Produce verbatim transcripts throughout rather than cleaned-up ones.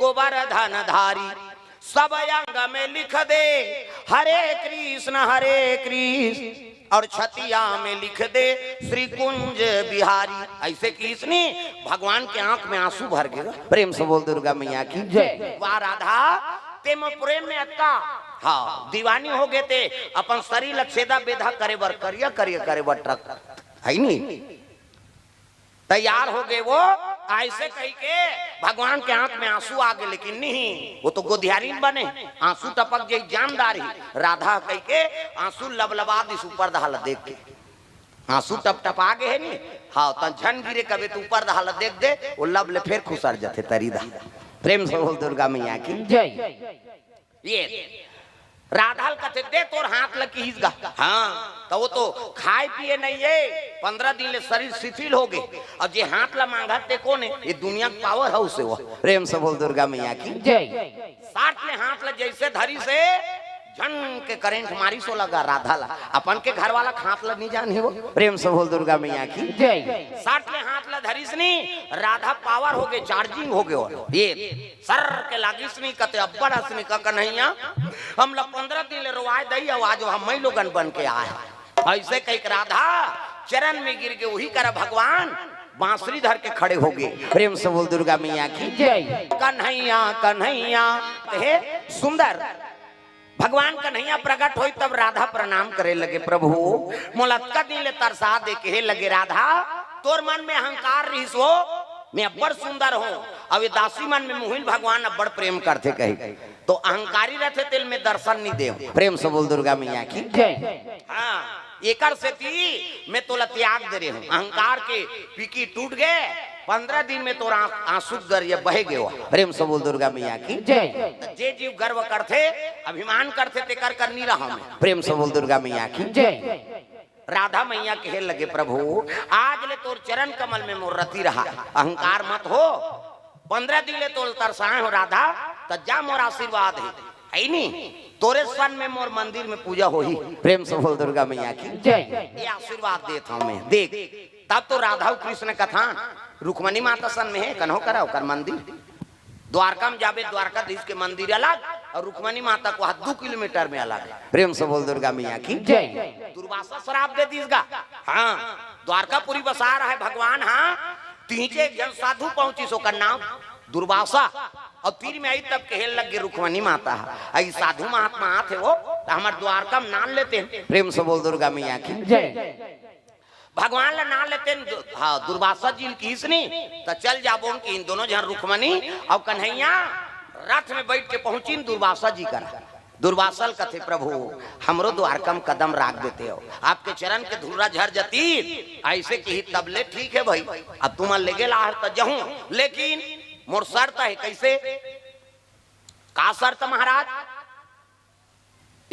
गोवर्धन धारी, सब अंग में लिख दे हरे कृष्ण हरे कृष्ण, और छतिया में लिख दे श्री कुंज बिहारी। ऐसे किहिस नी, भगवान के आंख में आंसू भर गे। प्रेम से बोल दुर्गा मैया की जय। वाह राधा, ते मोर प्रेम में अतका, हाँ, दीवानी हो गे ते, अपन शरीर ला छेदा बेधा करे बर, करिया करिया करे बर ट्रक, है नी, तैयार हो गे वो। ऐसे कहि के भगवान के आंख में आंसू आ गे, लेकिन नहीं, वो तो गोधियारिन बने, आंसू टपक जाही, जानदार ही। राधा कहि के आंसू लबलबा दिस ऊपर डहर ला देख के, आंसू टपटपा गे हे नी, हाँ, त झन गिरे कबे त ऊपर डहर ला देख दे, वो लब ले फेर खुसर जथे तरी डहर। प्रेम से बोल दुर्गा मैया की जय। ये राधा ल कथे, "दे तोर हाथ ल," किहिस गा। हाँ, त वो तो खाए पिए नहीं हे, पंद्रह दिन ले शरीर शिथिल हो गे। अब जे हाथ ल मांगत ते कोन हे? ये दुनिया के पावर हाउस हे वो। प्रेम से बोल दुर्गा मैया की जय। सट ले हाथ ल जैसे धरिस हे, झन के करंट मारिस ओला गा राधा ला। अपन के घर वाला के हाथ ल नहीं जाने वो। प्रेम से बोल दुर्गा मैया की जय। सट ले हाथ ल धरिस नी, राधा पावर हो गे, चार्जिंग हो गे वो। ये सर के लागिस नी, कथे, "अब्बड़ हस नी का कन्हैया, हमला पंद्रह दिन ले रोवाए दई, अउ आज वह मई लोगन बन के आए।" ऐसे कहि के राधा चरण में गिर गे, उही करा भगवान बांसुरी धर के खड़े हो गे। प्रेम से बोल दुर्गा मैया की जय। कन्हैया, कन्हैया, हे सुंदर, भगवान कन्हैया प्रकट होइस तब राधा प्रणाम करे लगे, "प्रभु, मोला अतका दिन ले तरसा दे के हे लगे राधा, तोर मन में अहंकार रहिस हो, मैं अब्बड़ सुंदर हों, अउ ये दासी मन में मोहिन भगवान अब्बड़ प्रेम करथे," कही। तो अहंकारी रथे तेला मैं दर्शन नहीं देंव। प्रेम से बोल दुर्गा मैया की जय। हाँ, एकर सेती मैं तोला त्याग दे रहे हूँ। अहंकार के पीकी टूट गे, पंद्रह दिन में तोर आं-, आंसू दरिया बहे गे। प्रेम से बोल दुर्गा मैया की जय। जे जीव गर्व करथे, अभिमान करथे, तेकर कर नहीं रहा मैं। प्रेम से बोल दुर्गा मैया की जय। राधा मैया कहे लगे, "प्रभु, आज ले तोर चरण कमल में मोर रति रहा, अहंकार मत हो। पंद्रह दिन ले तोर तरसाए हो राधा, त जा मोर आशीर्वाद हे, है नी? तोरे सन में मोर मंदिर में पूजा होही।" प्रेम से बोल दुर्गा मैया की जय। ये आशीर्वाद देत हूँ मैं, देख। तब तो राधा अउ कृष्ण कथा रुक्मणी माता सन में हे, कन्हो करा ओकर मंदिर। द्वारका में जाबे, द्वारकाधीश के मंदिर अलग अउ रुक्मणी माता के वहां दू किलोमीटर में अलग हे। प्रेम से बोल दुर्गा मैया की जय। दुर्वासा श्राप दे दिस गा। हाँ, द्वारकापुरी बसा रहा है भगवान। हाँ, तीचे एक झन साधु पहुंचिस, ओकर नाम दुर्वासा, अउ तीर में आई तब कहे लग गे रुक्मणी माता, "आई साधु महात्मा आथे वो, त हमर द्वारका में नान लेते हैं।" प्रेम से बोल दुर्गा मैया की जय। भगवान ला नान लेते हैं, दु-, हाँ, दुर्वासा जी ल किहिस नी, त चल जाबो कि इन दोनों झन रुक्मणी अउ कन्हैया रथ में बैठ के पहुंचिन दुर्वासा जी करा। दुर्वासा ल कथे, "प्रभु, हमरो द्वारका में कदम राख देते हो, आपके चरण के धूरा झर जती, ऐसे किही तब ले ठीक है भाई, अब तुमन लेगे ला हर त जहूं, लेकिन मोर शर्त है।" "कैसे?" "का शर्त महाराज?"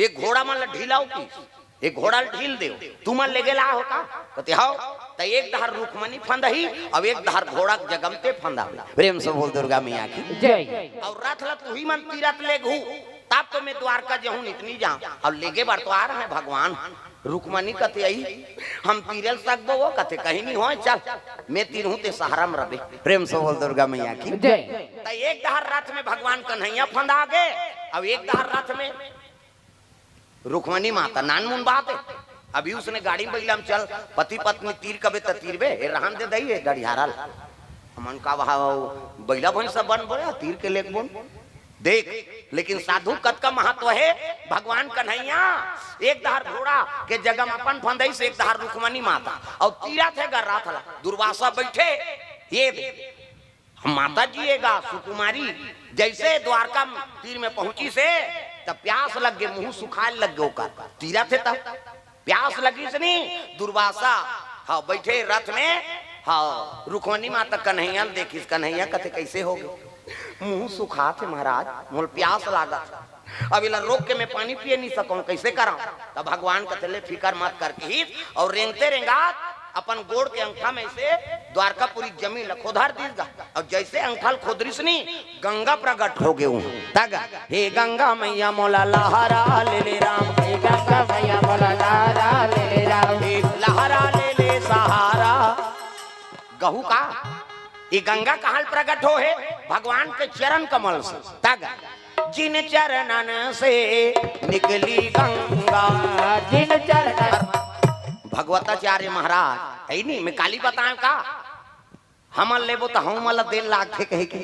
"एक घोड़ा मन ल ढीलाव की, एक घोड़ा ल ढील देव, तुमन लेगे ला हो का?" कथे, "हव।" त एक डहर रुक्मणी फंदही, अउ एक डहर घोड़ा के जगह में ते फंदावे। प्रेम से बोल दुर्गा मैया की जय। अउ रथ ल तुही मन तीरथ लेगहू, तब तो मैं द्वारका जहूं, इतनी जाऊं। अउ लेगे बर तो आ रहा है भगवान। रुक्मणी कथे, "आई, हम तीरे ल सकबो वो?" कथे, "कहीं नहीं होय, चल, मैं तीरहूं, ते सहारा में रबे।" प्रेम से बोल दुर्गा मैया की जय। त एक डहर रथ में भगवान कन्हैया फंदा गे, अउ एक डहर रथ में रुक्मणी माता। नानमुन बात है, अभी उसने गाड़ी में बइला में चल, पति पत्नी तीर कबे त तीरबे, ए रहन दे दई, ए गड़ियारा ल। हमन का वहा बइला भैंसा बन बोले, तीर के लेके बोल। देख, लेकिन साधु कतका महत्व हे। भगवान कन्हैया एक डहर घोड़ा के जगह में अपन फंदई से एक डहर रुक्मणी माता अउ तीरथ हे गा रथ ला। दुर्वासा बैठे, ये दे, हम माता जी हे गा सुकुमारी, जैसे द्वारका तीर में पहुंचिस हे त प्यास लग गे, मुंह सुखाए लग गे ओकर, तीरथ हे त प्यास लगिस नी, दुर्वासा, हाँ, बैठे रथ में, हाँ, रुक्मणी माता कन्हैया ल देखिस, कन्हैया कथे, "कैसे हो गे?" "मुंह सुखात हे महाराज, मोला प्यास लागत हे, अब एला रोक के मैं पानी पिए नहीं सकूं, कैसे करां?" तब भगवान कथे, "ले फिकर मत कर," किहिस, अउ रेंगते रेंगात अपन गोड़ के अंगठा में से द्वारकापुरी जमीन ल खोदर दिस गा, अउ जैसे अंगठा ल खोदरिस नी, गंगा प्रकट हो गे उहां। तग, "हे गंगा मैया मोला लहरा ले ले राम, हे गंगा मैया मोला लहरा ले ले राम, हे लहरा ले ले सहारा।" गहू का? ये गंगा कहाँ प्रकट हो हे? भगवान के चरण कमल से। तग जिन चरणन से निकली गंगा। जिन चरणन भगवताचार्य महाराज है नहीं, मैं काली बताएं का? हमन लेबो त हमन ला देन लागथे कहे के।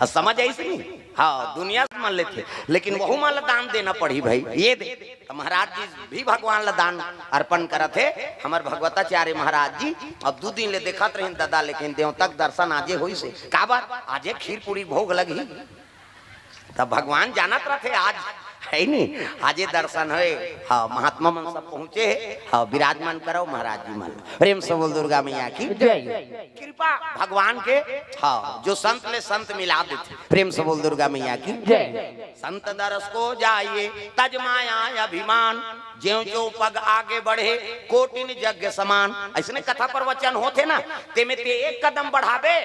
अब समझ आइस नहीं? हाँ, दुनिया से मन लेथे, लेकिन वहू मन ला दान देना पड़ही भाई। ये दे। त महाराज जी भी भगवान ला दान अर्पण करत हे। हमर भगवताचार्य महाराज जी अब दू दिन ले देखत रहिन ददा, लेकिन देवता के दर्शन आजे होइस हे। काबर? आजे खीर पूरी भोग लगही। तब भगवान जानत रथे आज, है नी? आजे दर्शन होए। हाँ, महात्मा मन सब पहुँचे हे। हाँ, विराजमान करव महाराज जी मन। प्रेम से बोल दुर्गा मैया की। जय। कृपा भगवान के। हाँ, जो संत ले संत मिला देथे। प्रेम से बोल दुर्गा मैया की। जय। संत दरस को जाइए तज माया अभिमान, ज्यों ज्यों पग आगे बढ़े कोटिन यज्ञ समान। अइसने कथा प्रवचन होथे ना, तेमे ते एक कदम बढ़ाबे,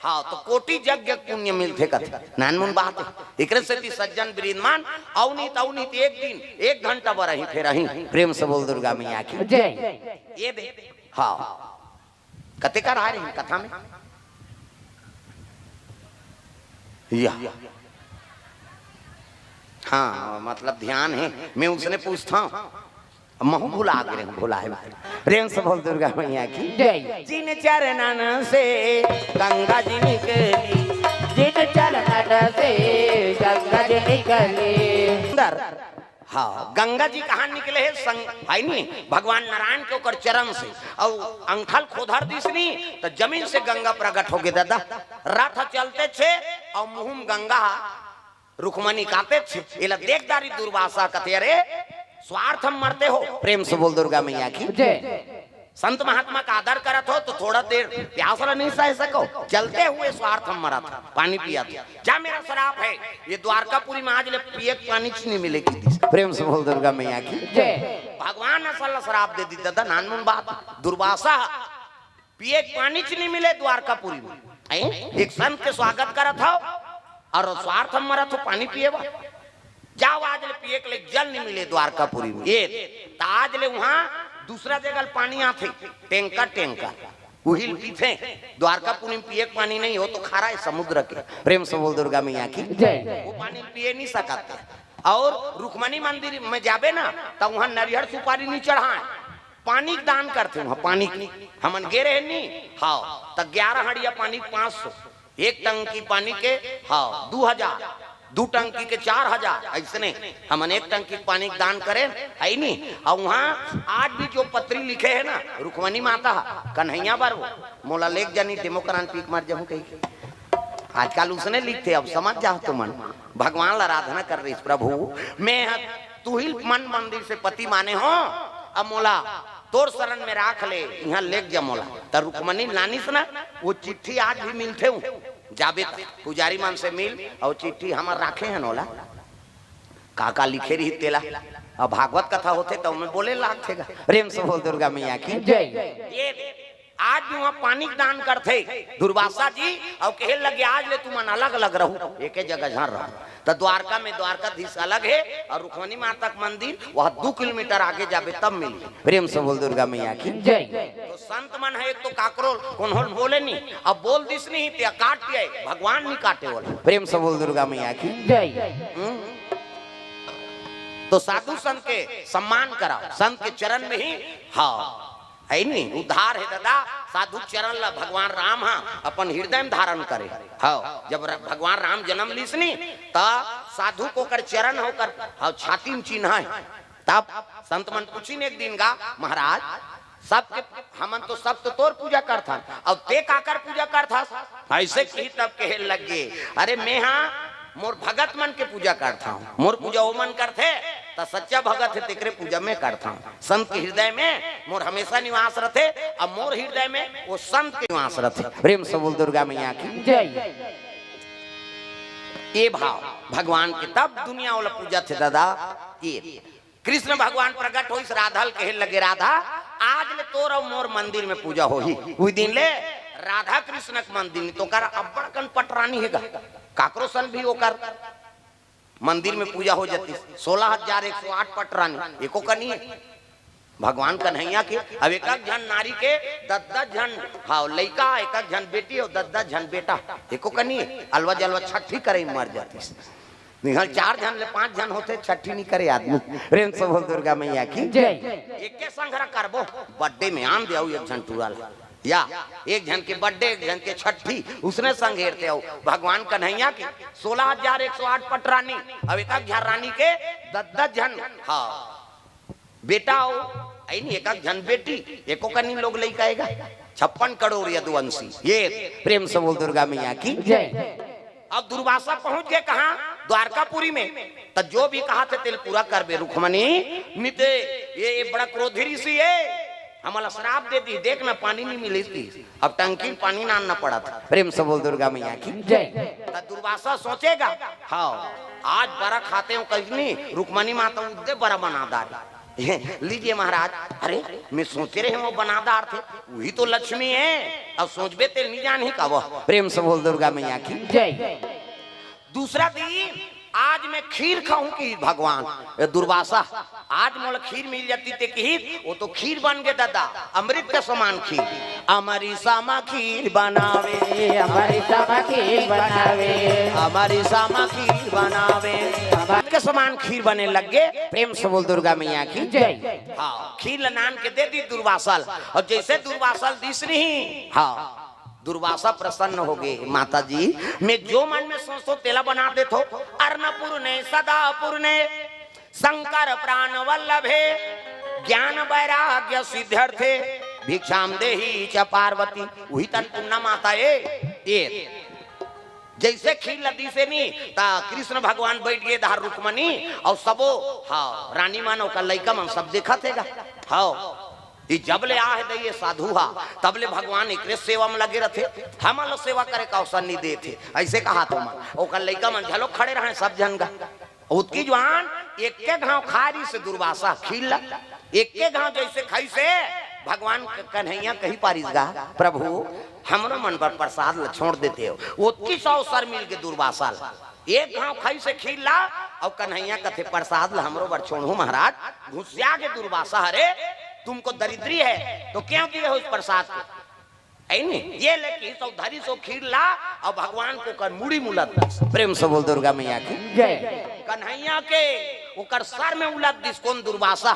हाँ, तो कोटि यज्ञ पुण्य मिलथे कथे। नानमुन बात हे। एकरे सेती सज्जन वृंद मन अवनीत अवनीत एक दिन एक घंटा बर अहीं फेर अहीं। प्रेम से बोल दुर्गा मैया की। जय। ये दे। हाँ। कते कर आ रही कथा में? या। हाँ, मतलब ध्यान हे, मैं उसने पूछत हँव। महूँ भुला गे रहेंव, भुलाए। प्रेम से बोल दुर्गा मैया की। जय। जिन चरणन से गंगा जी निकली। जिन चरणन से गंगा जी निकली। सुंदर। हाँ, गंगा जी कहाँ निकले हे? संग, है नी? भगवान नारायण के ओकर चरण से। अउ अंगठा ल खोधर दिस नी, त जमीन से गंगा प्रकट होगे ददा। रथ चलतेच हे, अउ मुँह म गंगा रुक्मणी काँपेच हे। एला देख डारिस दुर्वासा, कथे, "अरे, स्वार्थ म मरते हो।" प्रेम से बोल दुर्गा मैया की। जय। संत महात्मा का आदर करत हो तो थोड़ा देर प्यास ला नहीं सह सको, चलते हुए स्वार्थ म मरत हो, पानी पियात हो। जा, मेरा श्राप हे, ये द्वारकापुरी में आज ले पिए के पानीच नहीं मिले कहि दिस। प्रेम से बोल दुर्गा मैया की। जय। भगवान असल ला श्राप दे दिस ददा, नानमुन बात। दुर्वासा, पिए के पानीच नहीं मिले द्वारकापुरी में। हैं? एक संत के स्वागत करत हो अउ स्वार्थ म मरत हो पानी पिए बर। जाव, आज ले पिए के ले जल नहीं मिले द्वारकापुरी में। ये त आज ले उहाँ दूसरा जगह ले पानी आथे, टैंकर टैंकर, उही ल पीथे। द्वारकापुरी में पिए के पानी नहीं हो तो खारा हे समुद्र के। प्रेम से बोल दुर्गा मैया की। जय। वो पानी पिए नहीं सकत। अउ रुक्मणी मंदिर में जाबे ना, त उहाँ नरियर सुपारी नहीं चढ़ाए, पानी के दान करथे उहाँ। पानी के हमन गे रहेन नी, हाँ, त ग्यारह हँड़िया पानी के पाँच सौ, एक टंकी पानी के, हाँ, दू हजार, दू टंकी के चार हजार। अइसने हमन एक टंकी के पानी के दान करेन, है नी? अउ उहाँ आज भी जो पत्री लिखे हे ना, रुक्मणी माता ह, कन्हैया बर वो, "मोला लेग जा, नहीं त मोकरान पी के मर जाहूँ," कहिके। आजकल उसने लिखथे, अब समझ जाव तुमन। भगवान ला आराधना कर रहिस, "प्रभु, मैं ह तुही ल मन मंदिर से पति माने हों, अब मोला तोर शरण में राख ले, इहाँ लेग जा मोला।" त रुक्मणी लानिस ना, वो चिट्ठी आज भी मिलथे उहाँ। जाबे त पुजारी मन से मिल, अउ चिट्ठी हमर राखे हन ओला। का का लिखे रही तेला। अब भागवत कथा होथे त ओमे बोले लागथे गा। प्रेम से बोल दुर्गा मैया की। जय। ये आज भी उहाँ पानी के दान करथे दुर्वासा जी, अउ कहे लगे, "आज ले तुमन अलग अलग रहू, एके जगह झन रहू।" त द्वारका में द्वारकाधीश अलग हे अउ रुक्मणी माता के मंदिर वहाँ दू किलोमीटर आगे जाबे तब मिली। प्रेम से बोल दुर्गा मैया की। जय। तो संत मन हे, एक तो काकरो कोनो ल बोले नहीं, अब बोल दिस नहीं, ते काट दिया, भगवान नहीं काटे वाला। प्रेम से बोल दुर्गा मैया की। जय। हम्म। तो साधु संत के सम्मान कराव, संत के चरण में ही, हाँ, है नी, उद्धार हे ददा। साधु चरण ला भगवान राम हा अपन हृदय में धारण करे। हाँ, जब र-, भगवान राम जन्म लिस नी, त साधु के ओकर चरण ह ओकर, हाँ, छाती में चिन्हा हे। तब संत मन पूछिन एक दिन गा, "महाराज, सबके, हमन तो सब तो तोर पूजा करथन, अउ ते काकर पूजा करथस?" अइसे कही तब कहे लगे, "अरे, मैं हा मोर भगत मन के पूजा करथंव, मोर पूजा ओमन करथे, त सच्चा भगत हे, तेकरे पूजा मैं करथंव। संत के हृदय में मोर हमेशा निवास रथे, अउ मोर हृदय में वो संत के निवास रथे।" प्रेम से बोल दुर्गा मैया की। जय। ये भाव भगवान के, तब दुनिया वाला पूजा थे दादा। ये कृष्ण भगवान प्रकट होइस, राधा ल कहे लगे, "राधा, आज ले तोर अउ मोर मंदिर में पूजा होही।" उही दिन ले राधा कृष्ण के मंदिर में तो कर अब्बड़ कन पटरानी हे गा, काकरो सन भी ओकर मंदिर में पूजा हो जाती। सोलह हजार एक सौ आठ पटरानी, एको कनी हे। भगवान कन्हैया के। अब एक एक झन नारी के दस दस झन, हाँ, लइका, एक एक झन बेटी अउ दस दस झन बेटा, एको कनी अलवा जलवा छठी करे मर जातिस। निहल चार झन ले पांच झन होथे, छठी नहीं करे आदमी। प्रेम से बोल दुर्गा मैया की। जय। एके संघरा करबो, बर्थडे में आन दे अउ एक झन टूरा ला, या एक झन के बर्थडे, एक झन के छठी, उसने संघेरते अउ भगवान कन्हैया के सोलह हजार एक सौ आठ पटरानी, अब एक एक झन रानी के दस दस झन, हाँ, बेटा हो, ऐ नहीं, एक एक झन बेटी, एको कनी लोग लइका आएगा, छप्पन करोड़ यदुवंशी। ये प्रेम से बोल दुर्गा मैया की। जय। अब दुर्वासा पहुंच गए कहाँ? द्वारकापुरी में। त जो भी कहा थे तेल पूरा करबे रुक्मणी, निते ये, ये बड़ा क्रोधी ऋषि है, हमला श्राप दे दी, देख ना पानी नहीं मिली थी, अब टंकी में पानी ना आना पड़ा था। प्रेम से बोल दुर्गा मैया की। जय। त दुर्वासा सोचेगा, हाँ, आज बरा खाते हो कहीं नहीं, रुक्मणी माता उद्दे बरा बना डाली। लीजिए महाराज, अरे मैं सोचे रहे वो बनादार थे, वही तो लक्ष्मी है। अब सोचबे तेल नहीं जान ही का वो। प्रेम से बोल दुर्गा मैया की। जय। दूसरा दी, आज मैं खीर खाऊं की भगवान, ए दुर्वासा, आज मोला खीर मिल जाती ते की, वो तो खीर बन गए दादा, अमृत के समान खीर। अमरी सामा खीर बनावे, हमारी सामा खीर बनावे। अमरी सामा खीर बनावे, अमृत के समान खीर बने लग गए। प्रेम से बोल दुर्गा मैया की। जय। हाँ, खीर ल नान के दे दी दुर्वासा ल, और जैसे दुर्वासा ल दिस नहीं, हाँ, दुर्वासा प्रसन्न हो गए। माता जी, मैं जो मन में सोचो तेला बना देत हो। अन्नपूर्णे सदापूर्णे शंकर प्राण वल्लभे ज्ञान वैराग्य सिद्ध्यर्थे भिक्षाम देही च पार्वती। वही तन पुन्ना माता ए, ए जैसे खीर ल दिसे नी, ता कृष्ण भगवान बैठ गए धार रुक्मणी, और सबो, हाँ, रानी मन, ओकर लइका मन सब देखत हेगा। हाँ, ई जब ले आहे दइए साधु हा, तब ले भगवान एकरे सेवा में लगे रथे, हमन लो सेवा करे का अवसर नहीं देथे। ऐसे कहा तो मन, ओकर लइका मन झलो खड़े रहे सब झन गा। उतकी जुआन एके घाव खारी से दुर्वासा खीर ल, एके घाव जैसे खाई से भगवान क-, कन्हैया कही पारिस गा, प्रभु, हमरो मन पर प्रसाद ल छोड़ देते हो। उतकी सौ सर मिल के दुर्वासा ल एक घाव खाई से खीर ला, और कन्हैया कथे, प्रसाद ल हमरो बर छोड़हू महाराज। घुसिया के दुर्वासा हरे, तुमको दरिद्री है तो क्यों दिए हो इस प्रसाद को? है नी? ये ले कि सौ धरी सो खीर ला, और भगवान को कर मुड़ी मुलत। प्रेम से बोल दुर्गा मैया की। जय। कन्हैया के ओकर सर में उलत दिस, कौन दुर्वासा?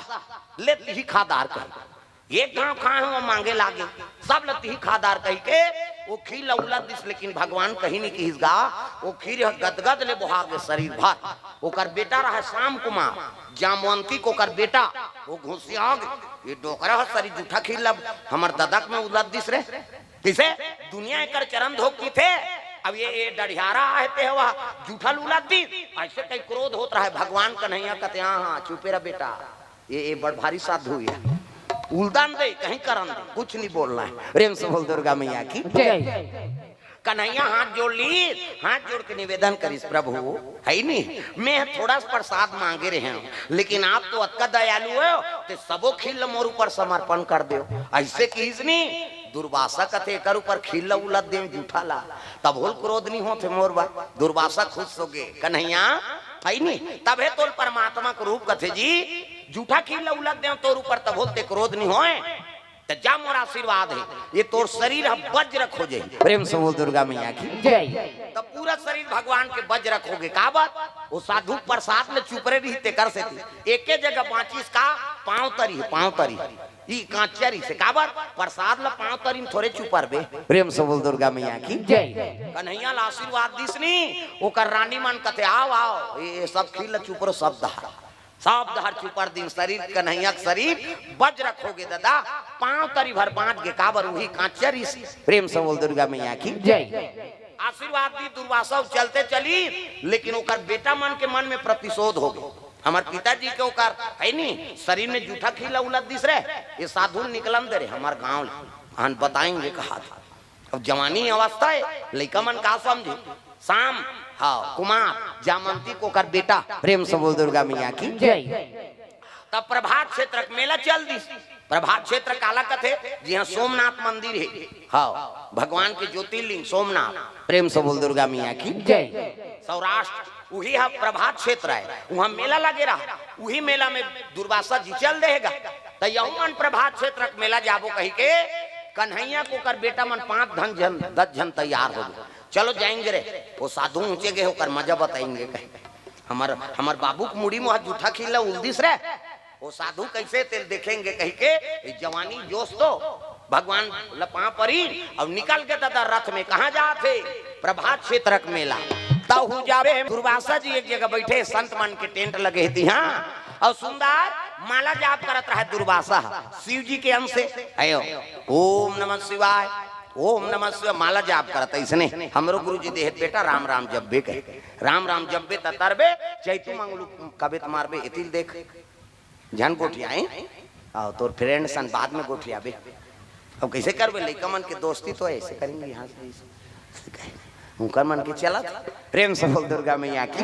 ले तिही खादार कर। एक घाव खाए हो मांगे लागे, सब ल तिही खादार कही के वो खीर ल उलत दिस, लेकिन भगवान कहीं नहीं किहिस गा। वो खीर ह गदगद ले बोहा गे शरीर भर। ओकर बेटा रहा श्याम कुमार, जामवंती को ओकर बेटा, वो घुसिया गे। ये डोकरा ह सरी जूठा खीर ल हमर ददक में उलत दिस रे। किसे? दुनिया एकर चरण धोक की थे। अब ये, ये डढ़ियारा आहे ते हवा जूठा ल उलत दिस, ऐसे कहीं क्रोध होत रहा है। भगवान कन्हैया कहते, हाँ हाँ चुपे रह बेटा, ये, ये बड़ भारी साधु है। उलदान दे, कहीं करन दे, कुछ नहीं बोलना है। प्रेम से बोल दुर्गा मैया की। जय। कन्हैया हाथ जोड़ ली, हाथ जोड़ के निवेदन करिस, प्रभु, है नहीं, मैं थोड़ा सा प्रसाद मांगे रहे हूँ, लेकिन आप तो अतका दयालु हो, ते सबो खीर ल मोर ऊपर समर्पण कर दो। ऐसे किहिस नी, दुर्वासा कथे एकर ऊपर खीर ल उलत दे जूठा ला, तब होल क्रोध नहीं होते मोर बा। दुर्वासा खुश हो गए, कन्हैया, है नहीं, तबे तोल परमात्मा के रूप कथे जी, जूठा खीर ल उलत दे तोर ऊपर, तब होल ते क्रोध नहीं होए। त जा मोर आशीर्वाद है, ये तोर शरीर ह वज्र हो जाही। प्रेम से बोल दुर्गा मैया की। जय। त पूरा शरीर भगवान के वज्र हो गे। का बात? वो साधु प्रसाद ले चुप रहे रही, तेकर से थी। एके जगह बांचिस का? पांव तरी है, पांव तरी। ई कांचरी से का बात? प्रसाद ल पांव तरी में थोरे चुपरबे। प्रेम से बोल दुर्गा मैया की। जय। कन्हैया ल आशीर्वाद दिस नी, ओकर रानी मन कथे, आओ, आओ, ये सब खीर ल चुपरो, सब दहार। सब दहार चुपर दिन शरीर, कन्हैया के शरीर वज्र हो गे दादा, पांव तरी भर बांच गे। काबर? उही कांचरी से। प्रेम से बोल दुर्गा मैया की। जय। आशीर्वाद दी दुर्वासा, चलते चली, लेकिन ओकर बेटा मन के मन में प्रतिशोध हो गे। हमर पिताजी के ओकर, है नी, शरीर में जूठा खीर ल उलत दिस रे, ये साधु निकलन दे रे हमर गांव ले, हम बताएंगे कहा था। अब जवानी अवस्था है, लइका मन का समझे। श्याम, हाँ, कुमार, जामंती को ओकर बेटा। प्रेम से बोल दुर्गा मैया की। जय। तब प्रभात क्षेत्र के मेला चल दिस। प्रभात क्षेत्र काला कथे? जिहाँ सोमनाथ मंदिर हे, हाँ, भगवान के ज्योतिर्लिंग सोमनाथ। प्रेम से बोल दुर्गा मैया की। जय। सौराष्ट्र उही ह प्रभात क्षेत्र आय, उहाँ मेला लगे रहा, उही मेला में दुर्वासा जी चल देगा। त यहू मन प्रभात क्षेत्र के मेला जाबो कहि के कन्हैया के ओकर बेटा मन पांच धन झन दस झन तैयार हो गे। चलो जाएंगे रे, वो साधु ऊंचे गे ओकर मजा बताएंगे कहि। हमर हमर बाबू के मुड़ी मुहा जूठा खिल्ला उलदिस रे, वो साधु कैसे तेल देखेंगे कहि के। ए जवानी जोश तो भगवान ल पाँव परी अउ निकल के दादा रथ में। कहाँ जात हे? प्रभात क्षेत्र के मेला। तहु जाबे दुर्वासा जी एक जगह बैठे, संत मन के टेंट लगे हे तिहाँ। अउ सुंदर माला जाप करत रहे दुर्वासा, शिव जी के अंश हे। आयो, ओम नमः शिवाय, ओम नमः शिवाय, माला जाप करत। इसने हमरो गुरु जी देहे बेटा राम राम जब्बे कहे, राम राम जब्बे त तरबे, चैतू मंगलू कबे त मारबे, एतिल देख। झन गोठियाए। आओ, तोर फ्रेंड सन बाद में गोठियाबे। अब कैसे करबे? लइका मन के दोस्ती तो ऐसे करेंगे, यहाँ से ऐसे। उनकर मन के चलत। प्रेम से बोल दुर्गा मैया की।